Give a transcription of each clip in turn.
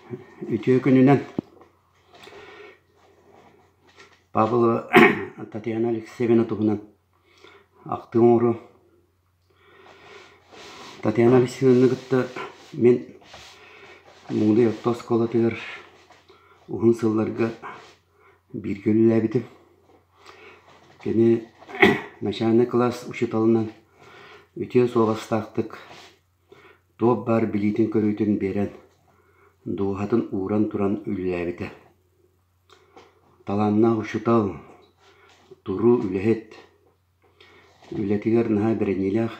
Үтүө күнүнэн Павлова Татьяна Алексеевна туһунан ахтыы оҥоруом. Татьяна Алексеевнаны кытта мин Муҥудай орто оскуолатыгар уһун сылларга бииргэ үлэлээбитим. Кини начальнай кылаас учууталынан үтүө суобастаахтык туох баар билиитин-көрүүтүн биэрэн, дууһатын ууран туран үлэлээбитэ. Талааннаах учуутал, туруу үлэһит, үлэтигэр наһаа бэриниилээх,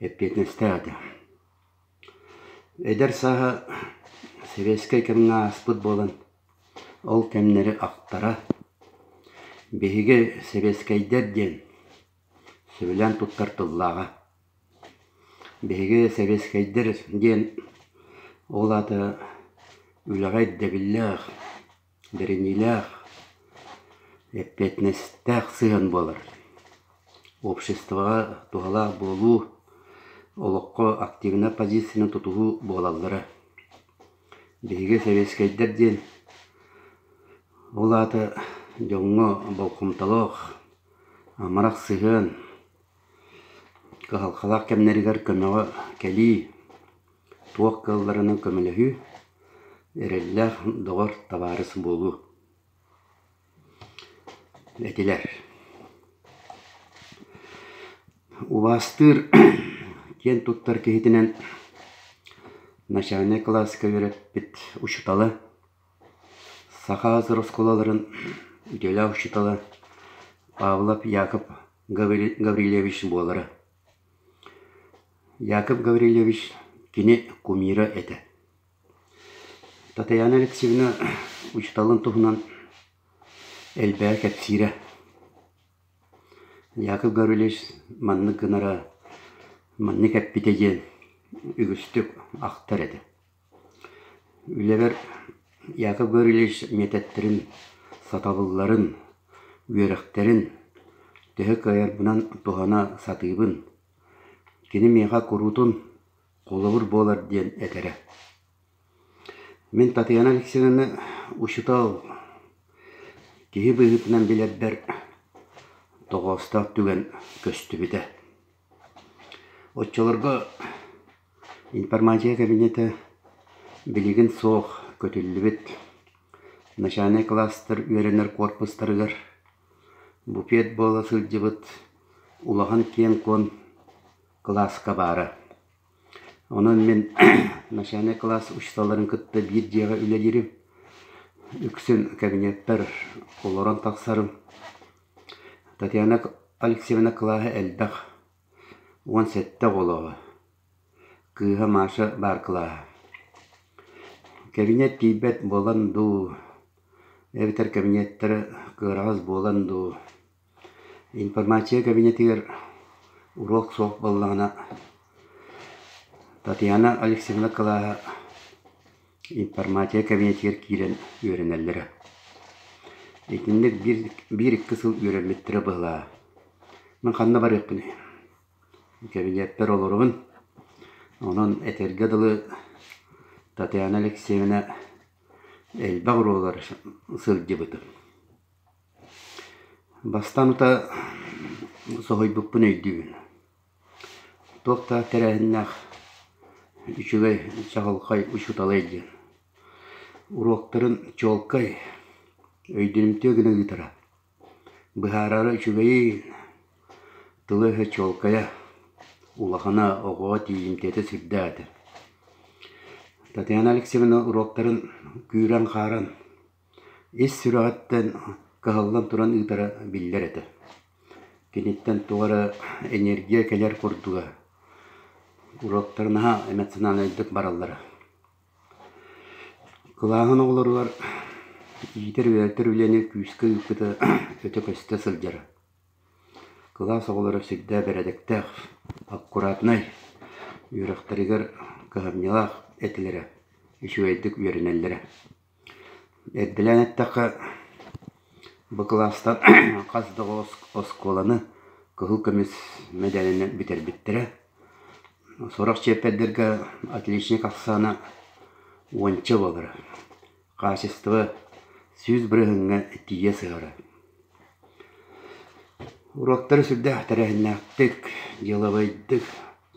эппиэтинэстээх этэ. Эдэр сааһа сэбиэскэй кэмҥэ ааспыт буолан, ол кэмнэри ахтара. Биһиги сэбиэскэйдэр диэн сөбүлээн туттар тыллааҕа. Биһиги сэбиэскэйдэр диэн ол аата үлэҕэ ирдэбиллээх, бэриниилээх, эппиэтинэстээх сыһыан буолар. Обществоҕа туһалаах буолуу, олоххо активнай позицияны тутуһуу буолаллара. Биһиги сэбиэскэйдэр диэн ол аата дьоҥҥо болҕомтолоох, амарах сыһыан, кыһалҕалаах кэмнэригэр көмөҕө кэлии, туох кыалларынан көмөлөһүү, эрэллээх доҕор, табаарыс буолуу этилэр. Убаастыыр киэн туттар киһитинэн начальнай кылааска үөрэппит учуутала, Саха АСР оскуолаларын үтүөлээх учуутала Павлов Яков Гаврильевич буолара. Яков Гаврильевич кини кумира этэ. Татьяна Алексеевна учууталын туһунан элбэҕи кэпсиирэ. Яков Гаврильевич маннык гынара, маннык эппитэ диэн үгүстүк ахтар этэ. Үлэбэр Яков Гаврильевич миэтэттэрин, сатабылларын, үөрэхтэрин төһө кыайарбынан туһана сатыыбын. Кини миэхэ куруутун холобур буолар диэн этэрэ. Мин Татьяна Алексеевнаны учуутал киһи быһыытынан билэрбэр тоҕоостоох түгэн көстүбүтэ. Оччолорго информация кабинета билигин суох, көтүллүбүт. Начальнай кылаастар үөрэнэр корпустарыгар буфет буола сылдьыбыт улахан киэҥ-куоҥ кылааска баара. Онон мин начальнай кылаас учууталларын кытта биир дьиэҕэ үлэлиирим. Үксүн кабинеттар олорон тахсарым. Татьяна Алексеевна кылааһа элбэх, 17 оҕолооҕо. Кыыһа Маша баар кылааһа. Кабинет тиийбэт буолан дуу, эбэтэр кабинеттара кыараҕас буолан дуу, информация кабинетыгар уруок суох буоллаҕына, Татьяна Алексеевна кылааһа информация кабинетыгар киирэн үөрэнэллэрэ. Итинник биир, биир-икки сыл үөрэммиттэрэ быһылааҕа. Мин ханна барыахпыный? Кабинеппэр олоробун. Онон этэргэ дылы Татьяна Алексеевна элбэх уруогар сылдьыбытым. Бастаан утаа соһуйбуппун өйдүүбүн. Туох да тэрээһиннээх үчүгэй чаҕылхай учууталай диэн. Уруоктарын чуолкай, өйдөнүмтүө гына ыытара. Быһаарара үчүгэйин, тыла-өһө чуолкайа, улахана оҕоҕо тиийимтиэтэ сүрдээх этэ. Татьяна Алексеевна уруоктарын күүрэн-хааран, ис сүрэҕиттэн кыһаллан туран ыытара биллэр этэ. Киниттэн туох эрэ энергия кэлэр курдуга. Уруоктар наһаа эмоциональнайдык бараллара. Кылааһын оҕолоругар иитэр-үөрэтэр үлэни күүскэ ыыппыта өтө көстө сылдьара. Кылаас оҕолоро сүрдээх бэрээдэктээх, аккуратнай, үөрэхтэригэр кыһамньылаах этилэрэ, үчүгэйдик үөрэнэллэрэ. Эрдэлээн эттэххэ, бу кылаастан хас да оҕо оскуоланы кыһыл көмүс мэдээлинэн бүтэрбиттэрэ. Сорох чиэппэрдэргэ отличник ахсаана уонча буолара, хаачыстыба 100% тиийэ сыһара. Уруоктары сүрдээх тэрээһиннээхтик, дьыалабыайдык,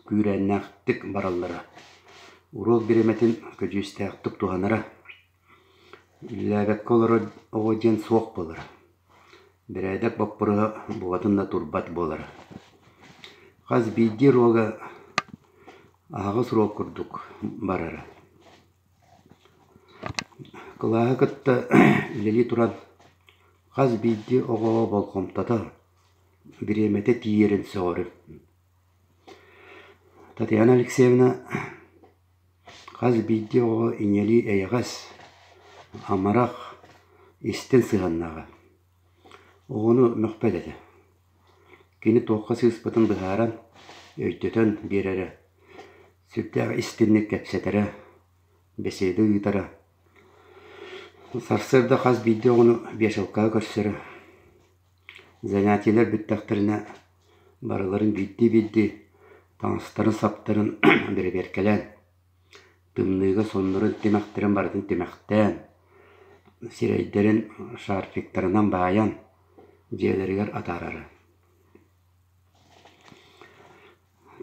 күүрээннээхтик бараллара. Уруок бириэмэтин көдьүүстээхтик туһанара. Үлэлээбэккэ олорор оҕо диэн суох буолара. Бэрээдэк боппуруоһа букатын да турбат буолара. Хас биирдии уруога аһаҕас уруок курдук барара. Кылааһы кытта үлэлии туран хас биирдии оҕоҕо болҕомтото, бириэмэтэ тиийэрин сөҕөрүм. Татьяна Алексеевна хас биирдии оҕо ийэлии эйэҕэс, амарах, истиҥ сыһыаннааҕа. Оҕону мөхпөт этэ. Кини туохха сыыспытын быһааран, өйдөтөн биэрэрэ, сүрдээх истиҥник кэпсэтэрэ, бэсиэдэ ыытара. Сарсыарда хас биирдии оҕону вешалкаҕа көрсөрө. Занятиелар бүттэхтэринэ барыларын биирдии-биирдии таҥастарын-саптарын бэрэбиэркэлээн, тымныыга соннорун тимэхтэрин барытын тимэхтээн, сирэйдэрин шарфиктарынан баайан дьиэлэригэр атаарара.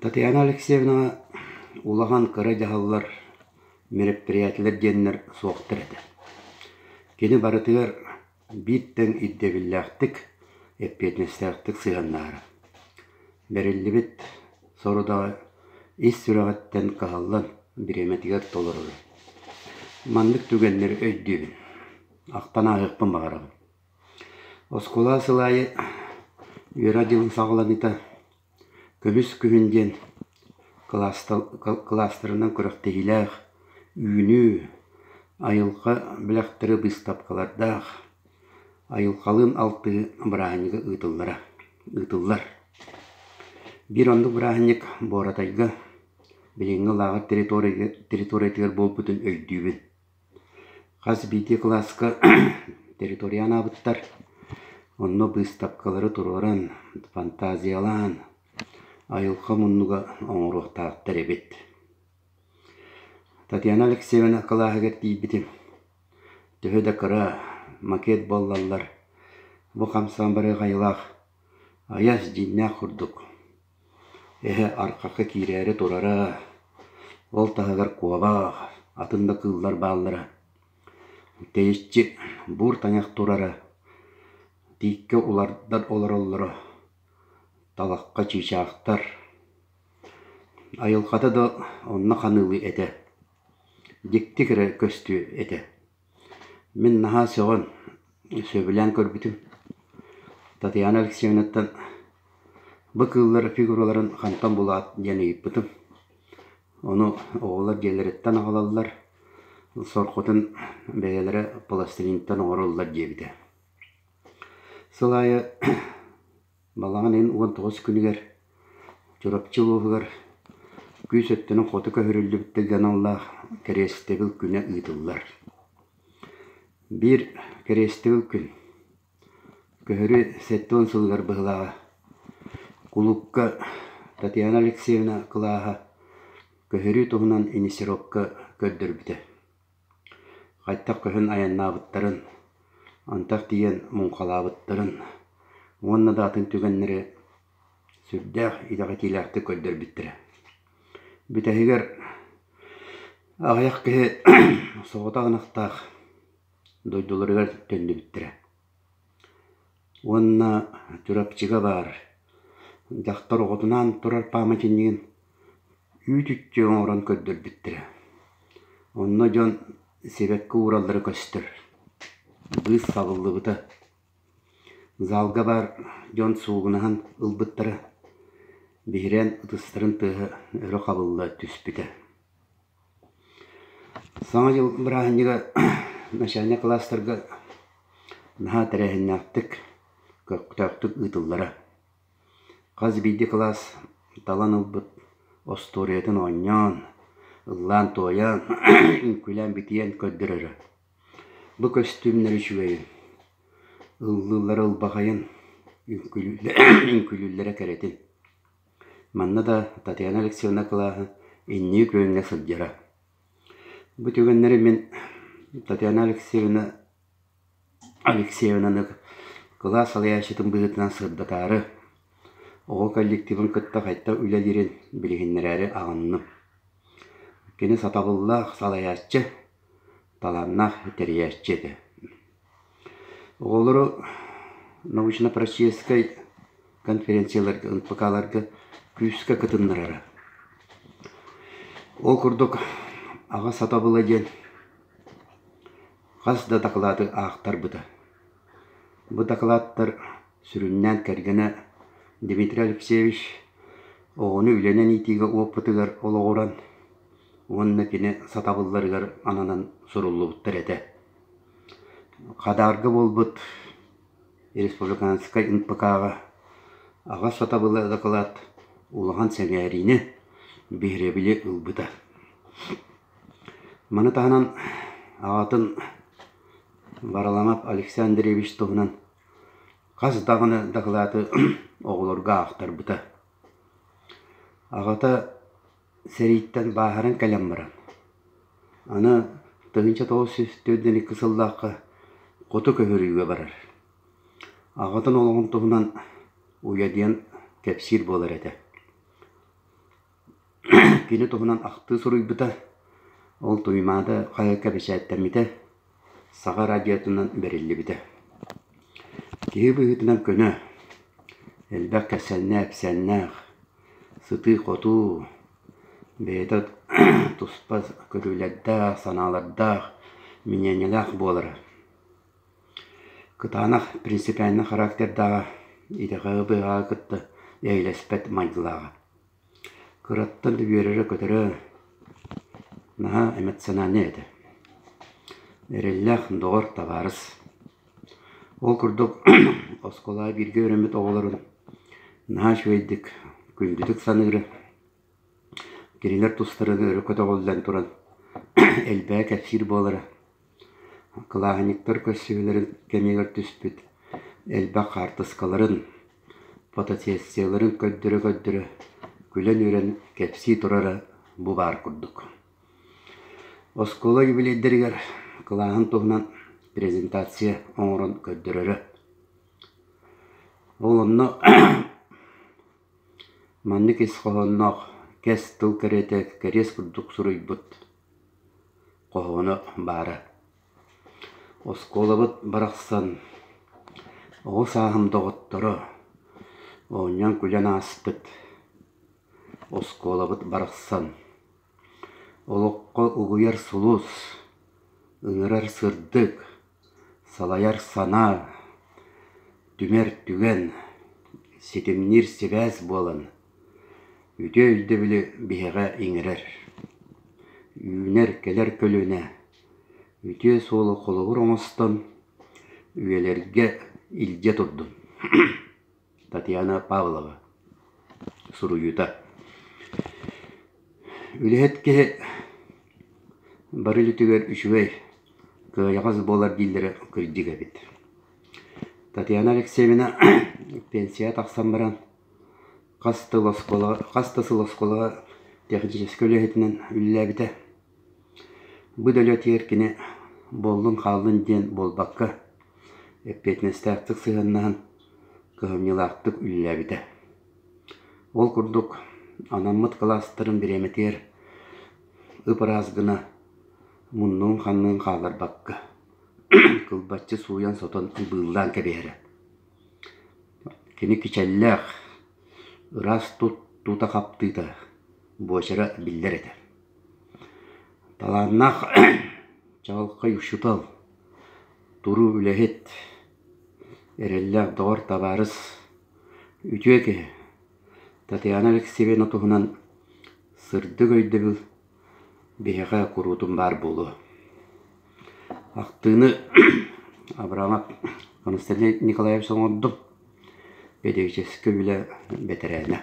Татьяна Алексеевнаҕа улахан кыра дьаһаллар, мероприятиелар диэннэр суохтар этэ. Кини барытыгар биир тэҥ ирдэбиллээхтик, эппиэтинэстээхтик сыһыаннаһара. Бэриллибит сорудаҕы ис сүрэҕиттэн кыһаллан бириэмэтигэр толороро. Маннык түгэннэри өйдүүбүн, ахтан ааһыахпын баҕарабын. Оскуола сыл аайы үөрэх дьылын саҕаланыыта Көмүс күһүн диэн кылаастарынан күрэхтэһиилээх, үүнүү, айылҕа бэлэхтэри быыстапкалардаах, айылҕалыын алтыһыы бырааһынньыга ыытыллара, ыытыллар. Биир оннук бырааһынньык Буоратайга билиҥҥи лааҕыр территориятыгар буолбутун өйдүүбүн. Хас биирдии кылааска территория анаабыттар, онно быыстапкалары туруоран, фантазиялаан, айылҕа муннуга оҥоруохтаахтар эбит. Татьяна Алексеевна кылааһыгар тиийбитим, төһө да кыра макет буоллаллар, бу хамсаан барыах айылаах айас дьиҥнээх курдук Эһэ арҕахха киирээри турара, ол таһыгар куобах, атын да кыыллар бааллара. Тэйиччи буур тайах турара, тииккэ улардар олороллоро, талахха чыычаахтар. Айылҕата да онно ханыылыы этэ, дьикти кэрэ көстүү этэ. Мин наһаа сөҕөн, сөбүлээн көрбүтүм. Татьяна Алексеевнаттан бу кыыллар фигураларын хантан булаат диэн ыйыппытым. Ону оҕолор дьиэлэриттэн аҕалаллар, сорҕотун бэйэлэрэ пластилинтан оҥороллор диэбитэ. Сыл аайы Балаҕан ыйын 19 күнүгэр Чурапчы улууһугар күүс өттүнэн хоту көһөрүллүбүттэргэ аналлаах Кэриэстэбил күнэ ыытыллар. Биир кэриэстэбил күн көһөрүү 70 сылыгар быһылааҕа кулуупка Татьяна Алексеевна кылааһа көһөрүү туһунан инисировка көрдөрбүтэ. Хайдах көһөн айаннаабыттарын, антах тиийэн муҥхалаабыттарын уонна да атын түгэннэри сүрдээх итэҕэтиилээхтик көрдөрбүттэрэ. Бүтэһигэр аҕыйах киһи соҕотох ынахтаах дойдуларыгар төннүбүттэрэ. Уонна Чурапчыга баар дьахтар оҕотунаан турар пааматынньыгын үүт-үччү оҥорон көрдөрбүттэрэ. Онно дьон сибэкки уураллара көстөр. Быыс сабыллыбыта. Залга баар дьон суугунаһан ылбыттара, биһирээн ытыстарын тыаһа өрө хабылла түспүтэ. Саҥа дьыл бырааһынньыга начальнай кылаастарга наһаа тэрээһиннээхтик, көхтөөхтүк ыытыллара. Хас биирдии кылаас талан ылбыт остуоруйатын оонньоон, ыллаан-туойан, үҥкүүлээн-битийэн көрдөрөрө. Бу көстүүмнэр үчүгэйин, ыллыыллара ылбаҕайын, үҥкүүлүүллэрэ кэрэтин. Манна да Татьяна Алексеевна кылааһа инники күөҥҥэ сылдьара. Бу түгэннэри мин Татьяна Алексеевна Алексеевнаны кылаас салайааччытын быһыытынан сырдатаары, оҕо коллективын кытта хайдах үлэлиирин билиһиннэрээри аҕынным. Кини сатабыллаах салайааччы, талааннаах тэрийээччи этэ. Оҕолору научно-практическай конференцияларга, НПК-ларга күүскэ кытыннарара. Ол курдук аҕа сатабыла диэн хас да дакылааты аахтарбыта. Бу дакылааттар сүрүннээн кэргэнэ Дмитрий Алексеевич оҕону үлэнэн иитиигэ уоппутугар олоҕуран уонна кини сатабылларыгар ананан суруллубуттар этэ. Хадаарга буолбут республиканскай НПК-ҕа аҕа сатабыла дакылаат улахан сэҥээриини, биһирэбили ылбыта. Маны таһынан аҕатын Варламов Алексей Андреевич туһунан хас даҕаны дакылааты оҕолорго аахтарбыта. Аҕата сэрииттэн бааһыран кэлэн баран, аны 1942 сыллаахха хоту көһөрүүгэ барар. Аҕатын олоҕун туһунан уйадыйан кэпсиир буолар этэ. Кини туһунан ахтыы суруйбута, ол Туймаада хаһыакка бэчээттэммитэ, Саха радиотынан бэриллибитэ. Киһи быһыытынан көнө, элбэх кэпсэннээх-ипсэннээх, сытыы-хотуу, бэйэтэ туспа көрүүлэрдээх, санаалардаах, мнениелээх буолара. Кытаанах принципиальнай характердааҕа, итэҕэҕи-быһаҕы кытта эйэлэспэт майгылааҕа. Кыраттан да үөрэрэ-көтөрө наһаа эмоциональнай этэ. Эрэллээх доҕор, табаарыс. Ол курдук оскуолаҕа бииргэ үөрэммит оҕолорун наһаа үчүгэйдик, күндүтүк саныыра. Кинилэр тустарын өрө көтөҕүллэн туран элбэҕи кэпсиир буолара. Кылааһынньыктар көрсүһүүлэрин кэмигэр түспүт элбэх хаартыскаларын, фотосессияларын көрдөрө-көрдөрө күлэн-үөрэн кэпсии турара бу баар курдук. Оскуола юбилейдэригэр кылааһын туһунан презентация оҥорон көрдөрөрө. Ол онно маннык ис хоһоонноох кэс тыл кэриэтэ кэриэс курдук суруйбут хоһооно баара. Оскуолабыт барахсан оҕо сааһым доҕотторо оонньоон-күлэн ааспыт оскуолабыт барахсан олоххо угуйар сулус, ыҥырар сырдык, салайар санаа, түмэр түгэн, ситимниир сибээс буолан үтүө өйдөбүлү биһиэхэ иҥэрэр, үүнэр кэлэр көлүөнэ үтүө суолу холобур оҥостон үйэлэргэ илдьэ турдун. Татьяна Павлова суруйуута. Үлэһит киһи бары үлэтигэр үчүгэй, кыайаҕас буолар дииллэрэ кырдьык эбит. Татьяна Алексеевна пенсияҕа тахсан баран хас да сыл оскуолаҕа техническэй үлэһитинэн үлэлээбитэ. Бу да үлэтигэр кини буоллун-хааллын диэн буолбакка, эппиэтинэстээхтик сыһыаннаһан, кыһамньылаахтык үлэлээбитэ. Ол курдук, анаммыт кылаастарын бириэмэтигэр ып-ыраас гына муннугун-ханныгын хаалларбакка, кылбаччы сууйан-сотон быыллаан кэбиһэрэ. Кини кичэллээх, ыраас тута-хаптыыта, буочара биллэр этэ. Талааннаах чаҕылхай учуутал, туруу үлэһит, эрэллээх доҕор табаарыс, үтүө киһи Татьяна Алексеевна туһунан сырдык өйдөбүл биһиэхэ куруутун баар буолуо. Ахтыыны Абрамов Константин Николаевич оҥордум, педагогическай үлэ бэтэрээнэ.